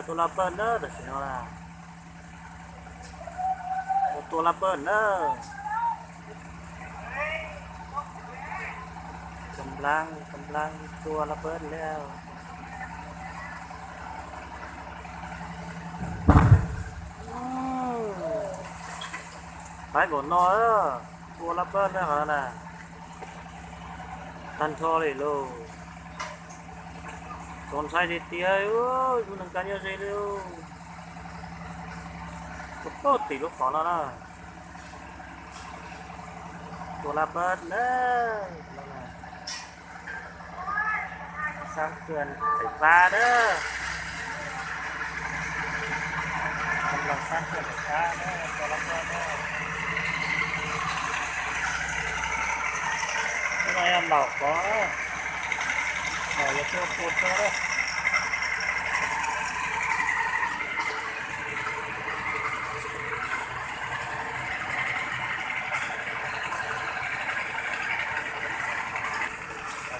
ຕົວລະເປີດເດີ ດາຊິໂນລາ ຕົວລະເປີດເດີ ກຳລັງ ກຳລັງຕົວລະເປີດແລ້ວ ອືມ ໄປບໍ່ນອ ເອີ. ຕົວລະເບີດແລ້ວຫັ້ນນະ ທັນທໍເລີໂລ ສອນໄຊເຕຍ ໂອ້ຍ ຢູ່ນຳກັນເຍາະເຊເລວ ໂອ້ໂຫ ຕີລູກສອນແລ້ວນະ ຕົວລະເບີດເລີຍ ສ້າງເຂື່ອນໄຟຟ້າເດີ ກຳລັງສ້າງເຂື່ອນໄຟຟ້າເດີ ຕົວລະເບີດເດີ ບໍ່ໄດ້ອຳເລົ່າກໍ ເອົາຢ່າໂທດໂພດເດີ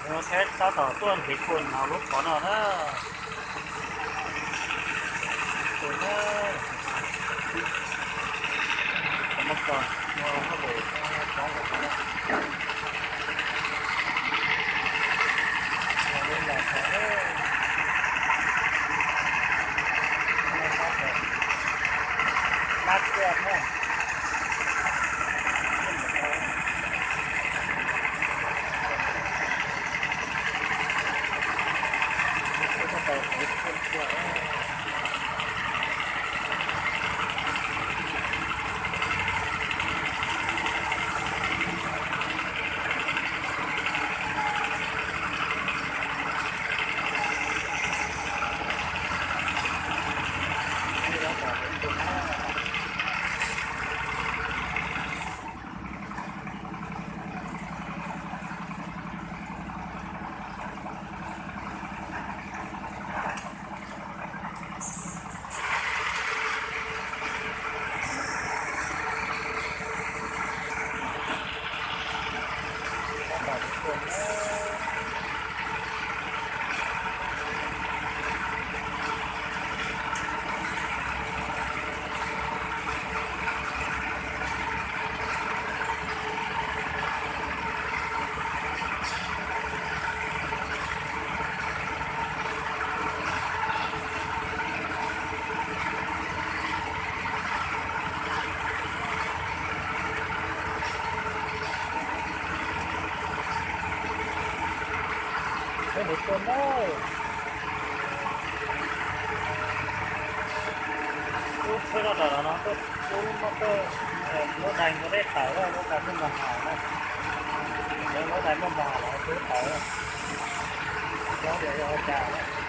ເອີ ເຮັດຕໍ່ ຕໍ່ຕົ້ນເຫັນຄົນເອົາລົດຖອນອອກເດີ ຄົນເດີ ກຳມະກອນ ເອົາເຂົ້າໄປ ເອົາຂອງອອກມາເດີ ເອົາເດີ ລັດເກືອບເນາະ. ເອີ ເບິ່ງເບິ່ງເດີ ໂອ້ ເພິ່ນເອົາດອກແລ້ວເນາະ ໂອ້ ມາເຕີ ເອີ ລົດໄດມັນກໍໄດ້ຂາຍແລ້ວ ລົດໄດມັນມາຫານະ ເອີ ລົດໄດມັນມາຫານະ ຄືຂາຍແລ້ວ ດຽວເອົາຈາກແລ້ວ.